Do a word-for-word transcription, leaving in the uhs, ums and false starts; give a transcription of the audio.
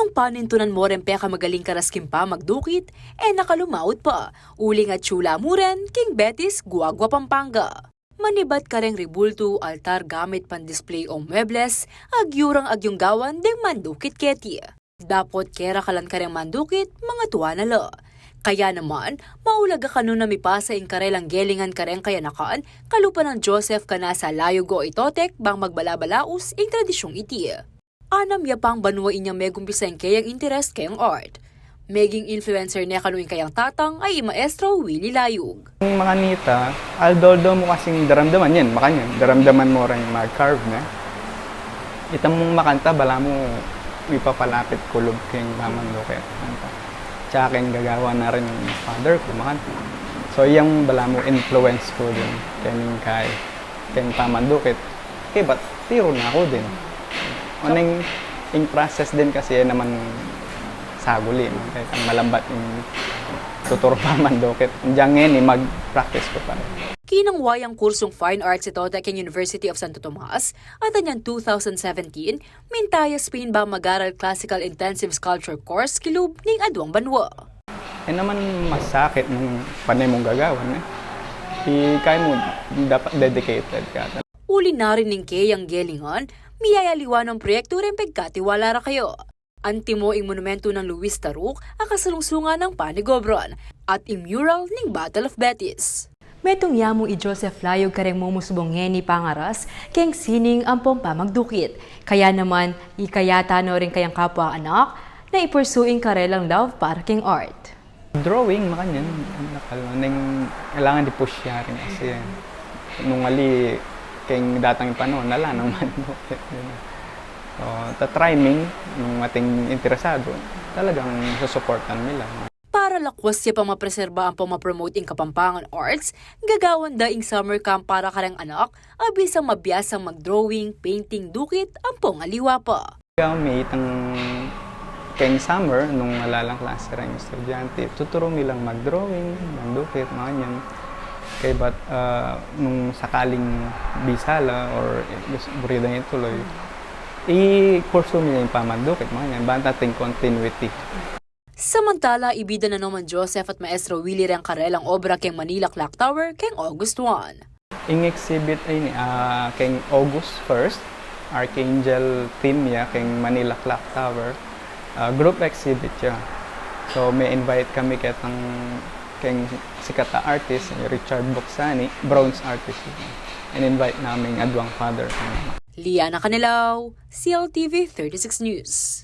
Panintunan mu ring pekamagaling karas king pamagdukit, e na ka lumaut pa, uling atyu la mu rin king Betis, Guagua, Pampanga. Manibat kareng rebulto, altar, gamit pan-display o muebles, agyu rang agyung gawan deng mandukit keti. Dapot kera ka lan kareng mandukit, mangatua na la. Kaya naman, maulaga kanu na mipasa ing karelang gelingan kareng kayanakan, kalupa nang Joseph Canasa Layog o i Totek, bang magbalabalaus ing tradisyung iti. Anam ya pang banua inyang megumpisa ing keyang interes keng art. Meging influencer ne kanu ing kayang tatang a i Maestro Willie Layog. Ing makanita, although mu kasing daramdaman yan, makanyan, daramdaman mu ring mag-carve ne. Itang makanta, balamu ipapalapit ku lub keng pamandukit. Tsaka keng gagawan na rin father ku, makanta. So, yang balamu influence ku din, keng kay, keng pamandukit. Kaybat tiru na ku din. Oneng, ing process din kasi e naman saguli, no? Kaya kang malambat ing tuturu pamandukit. Diyan ngeni, mag-practice ku pa rin. Kinangwa yang kursung Fine Arts i Totek keng University of Santo Tomas, at anyang two thousand seventeen, minta ya Spain bang mag-aral Classical Intensive Sculpture Course kilub ning aduang banua. E naman masakit nung pane mung gagawan, e. Ikay mu, dapat dedicated ka. Uli na rin ning keyang gelingan, miyayaliwa nang proyektu reng pegkatiwala ra kaya. Antimo ing monumentu nang Luis Taruc a kasalungsungan nang panigobran, at ing mural ning Battle of Betis. Metung ya mu i Joseph Layog kareng mumusubung ngeni pangaras keng sining ampong pamagdukit. Kaya naman, ikayata no ring kayang kapwa anak na i-pursue ing karelang love para keng art. Drawing, makanyan, nakal-, neng kailangan i-push ya rin kasi, e. Nung ali, keng datang panahon, ala naman, no? So, ta-try ming, nung ating interesado, talagang susuportan mi la. Para lakwas ya pang mapreserba ampong ma-promote ing Kapampangan arts, gagawan da ing summer camp para kareng anak, a bisang mabiasang mag-drawing, painting, dukit, ampong aliwa pa. Kaya mi itang keng summer, nung ala lang klase reng estudyante, tuturu mi lang mag-drawing, magdukit, makanyan. Kaybat, ah, nung sakaling bisa la, or gusto, buri da ituloy, i-pursue mi ing pamandukit, makanyan. Banta ating continuity. Samantala, ibida na naman Joseph at Maestro Willie reng karelang obra keng Manila Clock Tower keng August one. Ing exhibit a ini, ah, keng August first, Archangel theme ya keng Manila Clock Tower, ah, group exhibit ya. So, me-invite kami ketang keng sikat a artist, Richard Buksani, bronze artist. In-invite naming aduang father. Liana Canelao, C L T V thirty-six News.